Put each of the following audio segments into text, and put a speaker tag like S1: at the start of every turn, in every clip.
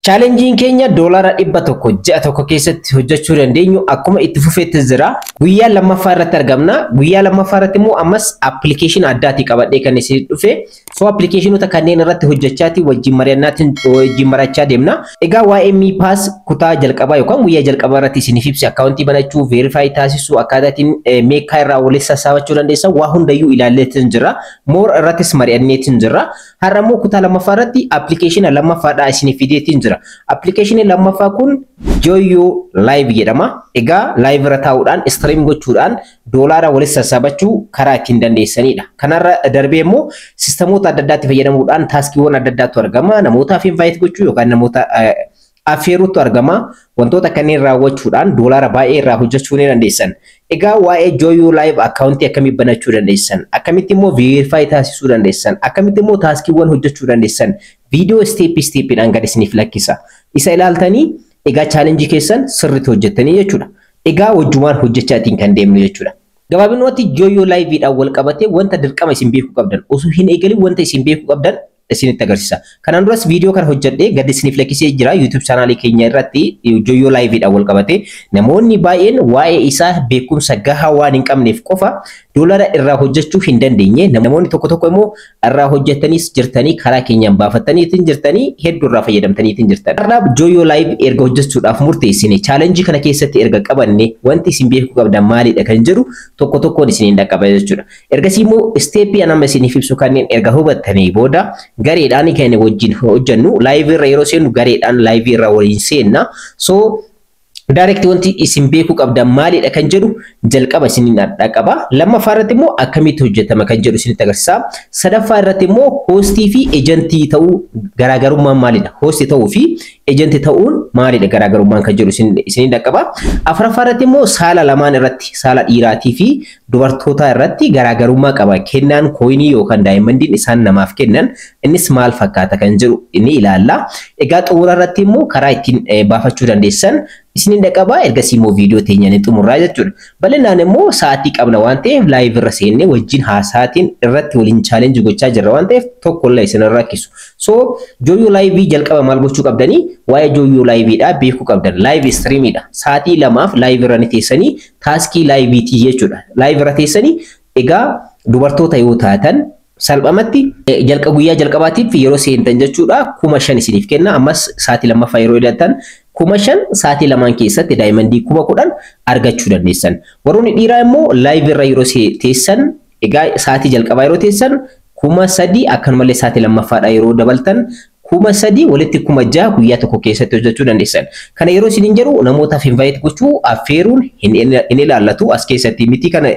S1: Challengeiin keenya $100 ji'a tokko keessatti hojjechuu dandeenyu akkuma itti fufeetti jira. Guyyaa lammaffaa irratti argamna. Guyyaa lammaffaa irratti immoo ammas application addaatii qabadhee kan isin dhufe. So applicationoota kanneen irratti hojjechaatii wajjin mari'annaatiin wajjin marachaa deemna. Egaa waa'ee Mi Pass kutaa jalqabaa yookaan guyyaa jalqabaa irratti isiniif ibse, akkaawuntii banachuu, verify taasisuu, akkaataa ittiin meekaa irraa walitti sassaabachuu dandeessan waa hundayyuu ilaalleetiin jira. More irrattis mari'anneetiin jira. Har'a immoo kutaa lammaffaa irratti application lammaffaadhaa isiniif fideetiin jira. Applicationiin lammaffaa kun Joyo Live jedhama. Egaa live irra taa'uudhaan, stream gochuudhaan doolaara walitti sassaabachuu karaa ittiin dandeessanidha. Kanarra darbee immoo systemoota adda addaatti fayyadamuudhaan taskiiwwan adda addaatu argama. Namootaaf invite gochuu yookaan namoota affeeruutu argama. Wantoota kanneen raawwachuudhaan doolaara baay'ee irraa hojjechuu ni dandeessan. Egaa waa'ee Joyo Live akkaawuntii akkamii banachuu dandeessan? Akkamitti immoo verify taasisuu dandeessan? Akkamitti immoo taskiiwwan hojjechuu dandeessan? Viidiyoo step stepiidhaan gad isiniif lakkisa. Isa ilaaltanii egaa challenge keessan sirriitti hojjettanii jechuudha. Egaa wajjumaan hojjechaatiin kan deemnu jechuudha. Gabaabinumatti Joyo Liveidhaan wal qabatee wanta dirqama isin beekuu qabdan, osoo hin eegalin wanta isin beekuu qabdan isinitti agarsiisa. Kanaan duras viidiyoo kana hojjedhee gad isiniif lakkisee jira YouTube channelii keenya irratti. Joyo Liveidhaan wal qabatee namoonni baay'een waa'ee isaa beekumsa gahaa waan hin qabneef qofa doolara irraa hojjechuu hin dandeenye. Namoonni tokko tokko immoo irraa hojjetanis jirtanii, karaa keenyaan baafataniitiin jirtanii, hedduu irraa fayyadamtaniitiin jirtan. Har'aaf Joyo Live erga hojjechuudhaaf murteessine, challenge kana keessatti erga qabanne, wanti isin beekuu qabdan maalidha kan jedhu tokko tokkoon isiniin dhaqqaba jechuudha. Ergasii immoo stepii an amma isiniif ibsu kanneen erga hubattanii booda gareedhaan kan wajjin hojjennu, live irra yeroo seennu gareedhaan live irra waliin seenna. So direct wanti isin beekuu qabdan maalidha kan jedhu jalqaba isiniin dhaqqaba. Lammaffaa irratti immoo akkamitti hojjetama kan jedhu isinitti agarsiisa. Sadaffaa irratti immoo hostii fi agentii ta'uu garaagarummaan maalidha? Hostii ta'uu fi agentii ta'uun maalidha garaagarummaan kan jedhu isiniin dhaqqaba. Afuraffaa irratti immoo saala lamaan irratti, saala dhiiraatii fi dubartootaa irratti garaagarummaa qaba. Kennaan coinii yookaan diamondiin isaan namaaf kennan innis maal fakkaata kan jedhu ni ilaalla. Egaa xumura irratti immoo karaa ittiin baafachuu dandeessan isiniin dhaqqaba. Ergasii immoo viidiyoo teenya ni xumurraa jechuudha. Bal'inaan immoo sa'aatii qabna waan ta'eef live irra seennee wajjin haasaatiin irratti waliin challenge gochaa jirra waan ta'eef tokkollee isin rakkisu. So Joyo Live jalqaba maal gochuu qabdanii? Waa'ee Joyo Liveidha beekuu qabdan. Live streamiidha. Sa'aatii 2f live irra ni teessanii, taskii liveiitii jechuudha. Live irra teessanii egaa dubartoota yoo taatan salphamatti jalqa guyyaa jalqabaatiif yeroo seentan jechuudha 5,000 isiniif kenna. Ammas sa'aatii lammaffaa yeroo hidhatan 5,000, sa'aatii lamaan keessatti diamondii 10,000 argachuu dandeessan. Warroonni dhiiraa immoo live irra yeroo teessan, egaa sa'aatii jalqabaa yeroo teessan 3,000, akkanumallee sa'aatii lammaffaadha yeroo dabaltan 3,000, walitti 6,000 guyyaa tokko keessatti hojjechuu dandeessan. Kana yeroo isiniin jedhu namootaaf invite gochuu, affeeruun hin ilaallatu, as keessatti miti kana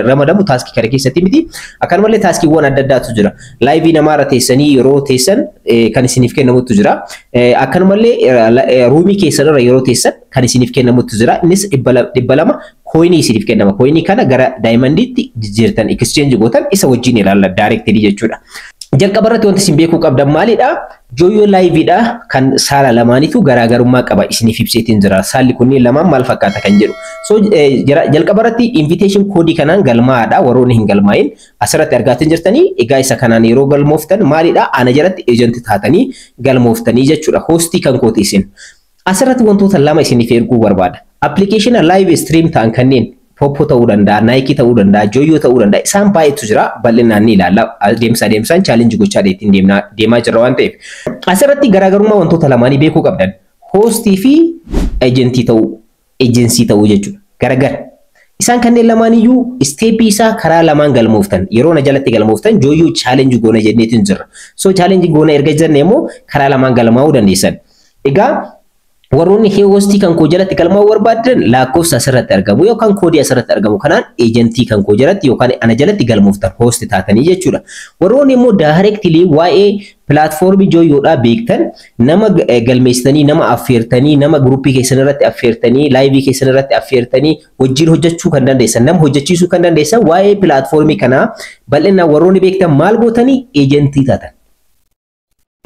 S1: ramadamu, taskii kana keessatti miti. Akkanumallee taskiiwwan adda addaatu jira. Liveii namaarra teessanii yeroo teessan kan isiniif kennamutu jira. Akkanumallee roomii keessan irra yeroo teessan kan isiniif kennamutu jira. Innis 200 coinii isiniif kennama. Coinii kana gara diamondiitti jijjiirtan, exchange gootan, isa wajjin ilaalla directly jechuudha. Jalqaba irratti wanti isin beekuu qabdan maalidha? Joyo Liveidha kan saala lamaanitu garaagarummaa qaba isiniif ibseetiin jira. Saalli kunniin lamaan maal fakkaata kan jedhu. So jalqaba irratti invitation codeii kanaan galmaa'aadha, warroonni hin galmaa'in asirratti argaatiin jirtanii. Egaa isa kanaan yeroo galmooftan maalidha? Ana jalatti agentii taatanii galmooftanii jechuudha. Hostii kan kooti isin. Asirratti wantoota lama isiniif erguu barbaada. Applicationa live stream ta'an kanneen Poppo ta'uu danda'a, Nike ta'uu danda'a, Joyo ta'uu danda'a. Isaan baay'eetu jira. Bal'inaan ni ilaalla. Adeemsa adeemsaan challenge gochaa ittiin deemaa jirra waan ta'eef. Asirratti garaagarummaa wantoota lamaanii beekuu qabdan. Hostii fi agentii ta'uu, agency ta'uu jechuudha. Garagara. Isaan kanneen lamaaniyyuu stepii isaa karaa lamaan galmooftan. Yeroo na jalatti galmooftan Joyo challenge goona jenneetiin jirra. So challenge goona erga jenne immoo karaa lamaan galmaa'uu dandeessan. Egaa warroonni hostii kan koo jalatti galmaa'uu barbaadan lakkoofsa asirratti argamu yookaan codeii asirratti argamu kanaan agentii kan koo jalatti yookaan ana jalatti galmooftan, host taatanii jechuudha. Warroonni immoo directly waa'ee platformii Joyodhaa beektan, nama galmeessitanii, nama affeertanii, nama groupii keessan irratti affeertanii, liveii keessan irratti affeertanii wajjin hojjechuu kan dandeessan, nama hojjechiisuu kan dandeessan, waa'ee platformii kanaa bal'inaan warroonni beektan maal gootanii agentii taatan.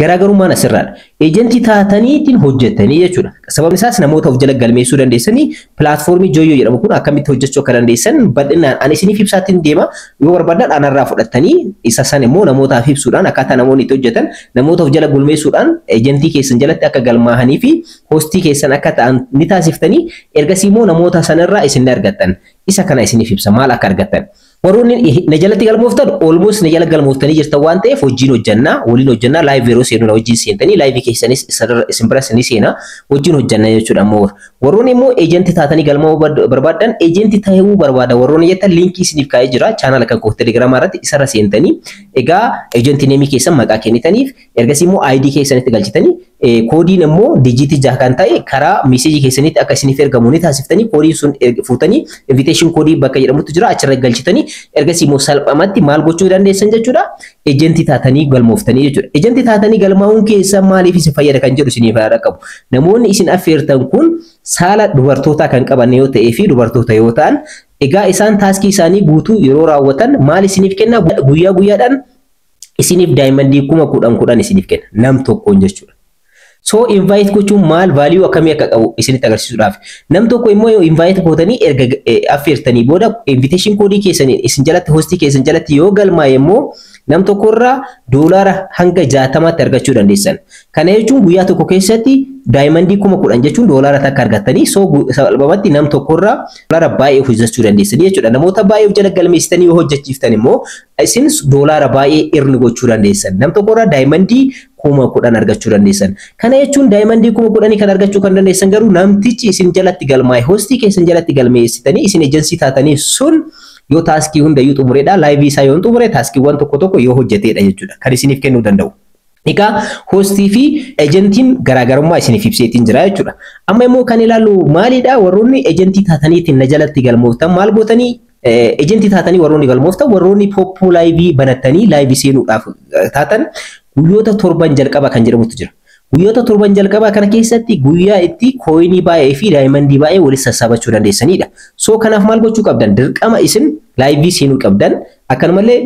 S1: Garaagarummaan asirraadha. Eejentii taataniitiin hojjettanii jechuudha. Sababni isaas namoota of jala galmeessuu dandeessanii, pilaatfoormii Jooyyoo jedhamu kun akkamitti hojjechuu akka dandeessan bal'inaan ani isiniif ibsaatiin deema. Yoo barbaadan anarraa fudhattanii isa san immoo namootaaf ibsuudhaan, akkaataa namoonni itti hojjetan namoota of jala galmeessuudhaan, eejentii keessan jalatti akka galmaahanii fi hostii keessan akka ta'an ni taasiftanii, ergasii immoo namoota sanarraa isin argattan. Isa kana isiniif ibsa maal akka argattan. Warroonni na jalatti galmooftan almost na jala galmooftanii jirtan waan ta'eef wajjin hojjannaa, waliin hojjannaa. Live yeroo seenu na wajjin seentanii, live keessanis isin biras ni seena, wajjin hojjanna jechuudha ammoo. Warroonni immoo eejentii taatanii galmaa'uu barbaadan, eejentii ta'uu barbaada warroonni jettan, liinkii isiniif kaa'ee jira chaanala kan koo Telegiraamaa irratti. Isarra seentanii egaa eejentii neemii keessan maqaa kennitaniif, ergasii immoo ID keessanitti galchitanii, koodiin immoo dijiitii 6 kan ta'e karaa meeseejii keessanitti akka isiniif ergamu ni taasiftanii, koodiin sun fuutanii invitation koodii bakka jedhamutu jira, achirra galchitanii, ergasii immoo salphamatti maal gochuu dandeessan jechuudha? Eejentii taatanii galmooftanii jechuudha. Eejentii taatanii galmaa'uun keessa maaliif isin fayyada kan jedhu isiniif haa qabu. Namoonni isin affeertan kun saala dubartootaa kan qaban yoo ta'ee fi dubartoota yoo ta'an, egaa isaan taaskii isaanii guutuu yeroo raawwatan maal isiniif kenna? Guyyaa guyyaadhaan isiniif daayimandii 10,010 isiniif kenna nam tokkoon jechuudha. So invite gochuun maal value akkamii akka qabu isinitti agarsiisuudhaaf. Nam tokko immoo yoo invite gootanii, erga affeertanii booda, invitation koodii keessanii isin jalatti, hostii keessan jalatti yoo galmaa'e immoo, nam tokkorraa doolaara hanga 60tti argachuu dandeessan. Kana jechuun guyyaa tokko keessatti daayimandii 10,000 jechuun doolaara 1 argattanii, so salphumatti nam tokkorraa doolaara baay'ee hojjechuu dandeessanii jechuudha. Namoota baay'ee of jala galmeessitanii yoo hojjechiiftan immoo isin doolaara baay'ee earn gochuu dandeessan. Nam tokkorraa daayimandii 10,000 argachuu dandeessan. Kana jechuun daayimandii 10,000 kan argachuu kan dandeessan garuu namtichi isin jalatti galmaa'e, hostii keessan jalatti galmeessitanii isin ejensii taatanii sun yoo taaskii hundayyuu xumureedha. Live isaa yoo xumure, taaskiiwwan tokko tokko yoo hojjeteedha jechuudha kan isiniif kennuu danda'u. Egaa hostii fi ejentiin garaagarummaa isiniif ibseetiin jira jechuudha. Amma immoo kan ilaallu maalidha? Warroonni ejentii taataniitiin na jalatti galmooftan maal gootanii? Ejentii taatanii warroonni galmooftan, warroonni Poppo Live banattanii live seenuudhaaf taatan, guyyoota 7 jalqaba kan jedhamutu jira. Guyyoota 7 jalqabaa kana keessatti guyyaa itti kooyinii baay'ee fi daayimandii baay'ee walitti sassaabachuu dandeessanidha. So kanaaf maal gochuu qabdan? Dirqama isin live seenuu qabdan. Akkanumallee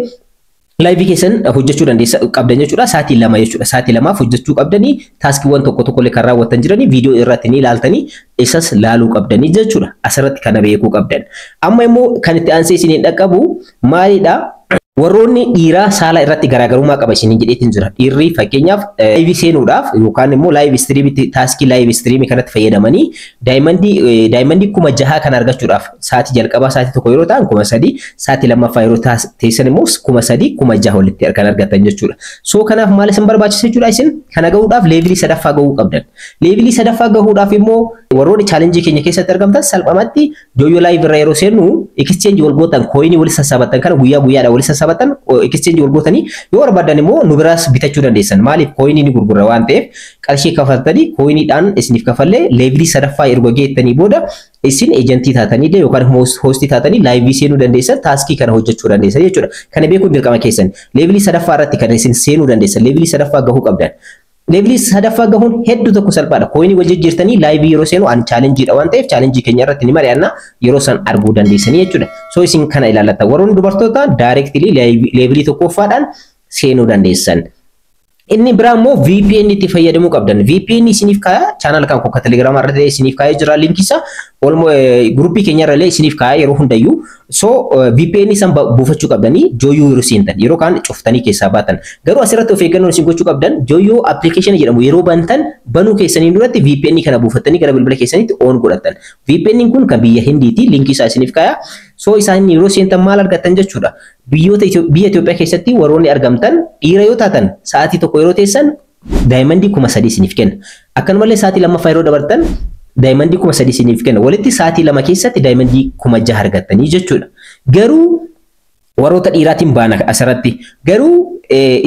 S1: live keessan hojjechuu dandeessa qabdan jechuudha. Sa'aatii 2 jechuudha. Sa'aatii 2f hojjechuu qabdanii, taaskiiwwan tokko tokko illee kan raawwattan jiranii viidiyoo irratti ni ilaaltanii, isas laaluu qabdanii jechuudha. Asirratti kana beekuu qabdan. Amma immoo kan itti aansee isiniin dhaqqabu maalidha? Warroonni dhiiraa saala irratti garaagarummaa qaba isiniin jedheetiin jira. Dhiirri fakkeenyaaf live seenuudhaaf yookaan immoo live streamitti, taaskii live streamii kanatti fayyadamanii daayimandii 6,000 kan argachuudhaaf, sa'aatii jalqabaa sa'aatii 1 yeroo ta'an 3,000, sa'aatii lammaffaa yeroo teessan immoo 3,000, 6,000 walitti kan argatan jechuudha. So kanaaf maal isin barbaachisa jechuudha? Isin kana gahuudhaaf leevilii sadaffaa gahuu qabdan. Leevilii sadaffaa gahuudhaaf immoo warroonni chaalenjii keenya keessatti argamtan salphumatti Jooyyoo Live irra yeroo seennu exchange wal gootan, kooyinii walitti sassaabattan kana guyyaa guyyaadhaan walitti sassaabattan exchange wal gootanii, yoo barbaadan immoo nu biraas bitachuu dandeessan. Maaliif? Kooyinii ni gurgurra waan ta'eef, qarshii kafaltanii kooyiniidhaan isiniif kafallee, leevilii sadaffaa erga geettanii booda isin ejentii taatanii yookaan hostii taatanii live seenuu dandeessan, taaskii kana hojjechuu dandeessan jechuudha. Kana beekuun dirqama keessan. Leevilii sadaffaa irratti kan isin seenuu dandeessan, leevilii sadaffaa gahuu qabdan. Leevilii sadaffaa gahuun hedduu tokko salphaadha. Kooyinii wal jijjiirtanii live yeroo seenu an chaalenjiidha waan ta'eef chaalenjii keenya irratti ni mari'anna, yeroo san arguu dandeessanii jechuudha. So isin kana ilaallata. Warroonni dubartoota directly leevilii tokkoffaadhaan seenuu dandeessan. Inni biraa immoo VPN itti fayyadamuu qabdan. VPN isiniif kaaya, chaanal kan kokka Telegiraama irratti isiniif kaa'ee jira liinkii isaa. Guruppii keenya irra illee isiniif kaaya yeroo hundayyuu. So VPN san buufachuu qabdanii Jooyyoo yeroo seentan, yeroo kaan cuftanii keessaa baatan. Garuu asirratti of eeggannoon isin gochuu qabdan, Jooyyoo application jedhamu yeroo bantan, banuu keessaniin duratti VPN kana buufattanii gara bilbila keessanitti on godhattan. VPN kun kan biyya Hindiiti, liinkii isaa isiniif kaaya. So isaan yeroo seentan maal argattan jechuudha? Biyyoota biyya Itoophiyaa keessatti warroonni argamtan, dhiira yoo taatan, sa'aatii 1 yeroo teessan daayimandii 3,000 isiniif kenna. Akkanumallee sa'aatii lammaffaa yeroo dabartan daayimandii 3,000 isiniif kenna. Walitti sa'aatii 2 keessatti daayimandii 6,000 argattanii jechuudha. Garuu warroota dhiiraatiin baana asirratti. Garuu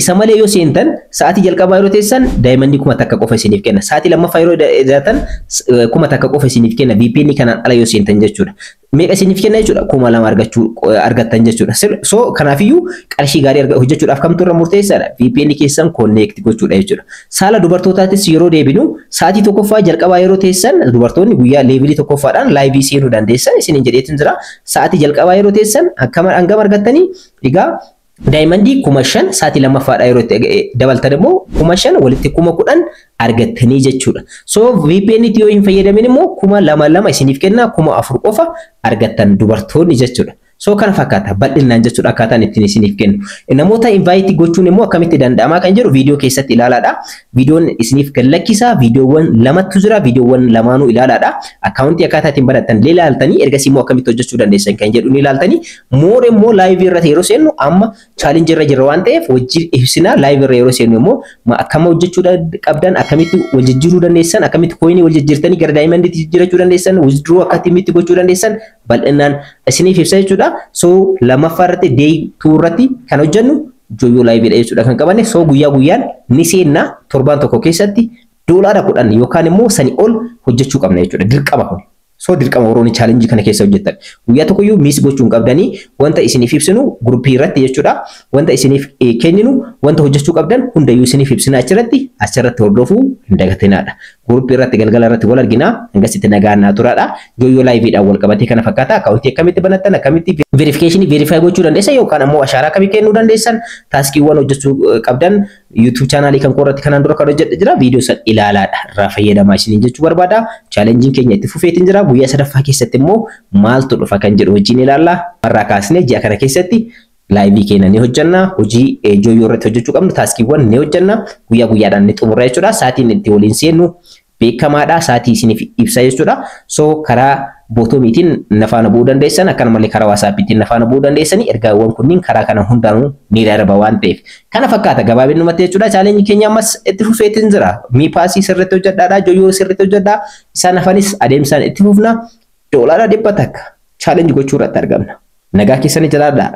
S1: isa malee yoo seentan, sa'aatii jalqabaa yeroo teessan daayimandii 1,000 qofa isiniif kenna. Sa'aatii lammaffaa yeroo daatan 1,000 qofa isiniif kenna. VPN kanaan ala yoo seentan jechuudha. Meeqa isiniif kenna jechuudha? 2,000 argachuu argattan jechuudha. So kanaafiyyuu qarshii gaarii hojjechuudhaaf kamtu irra murteessaadha? VPN keessan connect gochuudha jechuudha. Saala dubartootaatis yeroo deebinu, sa'aatii tokkoffaa jalqabaa yeroo teessan, dubartoonni guyyaa leevilii tokkoffaadhaan live seenuu dandeessan isiniin jedheetin jira. Sa'aatii jalqabaa yeroo teessan akkam hangam argattanii? Egaa Diamondii 5,000, sa'aatii lammaffaadha yeroo itti dabaltan immoo 5,000, walitti 10,000 argattanii jechuudha. So VPN yoo hin fayyadamin immoo 2,000 isiniif kenna, 4,000 qofa argattan dubartoonni jechuudha. So kana fakkaata bal'inaan jechuudha akkaataan ittiin isiniif kennu. Namoota invite gochuun immoo akkamitti danda'amaa kan jedhu viidiyoo keessatti ilaalaadha. Viidiyoon isiniif gad lakkisa. Viidiyoowwan lamatu jira. Viidiyoowwan lamaanuu ilaalaadha. Akkaawuntii akkaataa ittiin banattan illee ilaaltanii, ergasii immoo akkamitti hojjechuu dandeessan kan jedhu ni ilaaltanii. More immoo live irratti yeroo seennu, amma challenge irra jira waan ta'eef wajjin ibsina, live irra yeroo seennu immoo akkama hojjechuu qabdan, akkamitti wal jijjiiruu dandeessan, akkamitti coinii wal jijjiirtanii gara diamondiitti jijjiirachuu dandeessan, withdraw akkamitti gochuu dandeessan bal'inaan isiniif ibsa jechuudha. So lammaffaa irratti, day 2 irratti kan hojjennu Joyo Liveidha jechuudha kan qabanne. So guyyaa guyyaan ni seenna, torbaan tokko keessatti $10 yookaan immoo sanii ol hojjechuu qabna jechuudha, dirqama kun. So dirqama warroonni challengeii kana keessa hojjettan. Guyyaa tokkoyyuu miss gochuu hin qabdanii, wanta isiniif ibsinu groupii irratti jechuudha. Wanta isiniif kenninu, wanta hojjechuu qabdan hundayyuu isiniif ibsina achirratti hordofuu hin dagatinaadha. Groupii irratti galgala irratti wal argina, hangasitti nagaan naa turaadha. Joyo Liveidhaan wal qabatee kana fakkaata. Akkaawuntii akkamitti banattan, akkamitti verificationii verify gochuu dandeessan yookaan ammoo ashaaraa akkamii kennuu dandeessan, taskiiwwan hojjechuu qabdan YouTube channelii kan koo irratti kanaan dura kan hojjedhe jira. Viidiyoo san ilaalaadha. Irraa fayyadamaa isiniin jechuu barbaada. Challengeiin keenya itti fufeetiin jira. Guyyaa sadaffaa keessatti immoo maaltu dhufa kan jedhu wajjin ilaalla. Har'aa kaasnee ji'a kana keessatti liveii keenya ni hojjenna. Hojii Joyo irratti hojjechuu qabnu, taskiiwwan ni hojjenna. Guyyaa guyyaadhaan ni xumurra jechuudha. Sa'aatiin itti waliin seennu beekamaadha. Sa'aatii isiniif ibsa jechuudha. So karaa Botomiitiin na faana bu'uu dandeessan, akkanumallee karaa WhatsAppiitiin na faana bu'uu dandeessanii, ergaawwan kunniin karaa kana hundaanuu ni darba waan ta'eef. Kana fakkaata gabaabinumatti jechuudha. Challengeii keenya ammas itti fufeetiin jira. Mi Passii sirriitti hojjedhaadha. Joyo sirriitti hojjedhaa. Isaan hafanis adeemsaan itti fufna. $100 challenge gochuu irratti argamna. Nagaa keessanii jiraadhaa.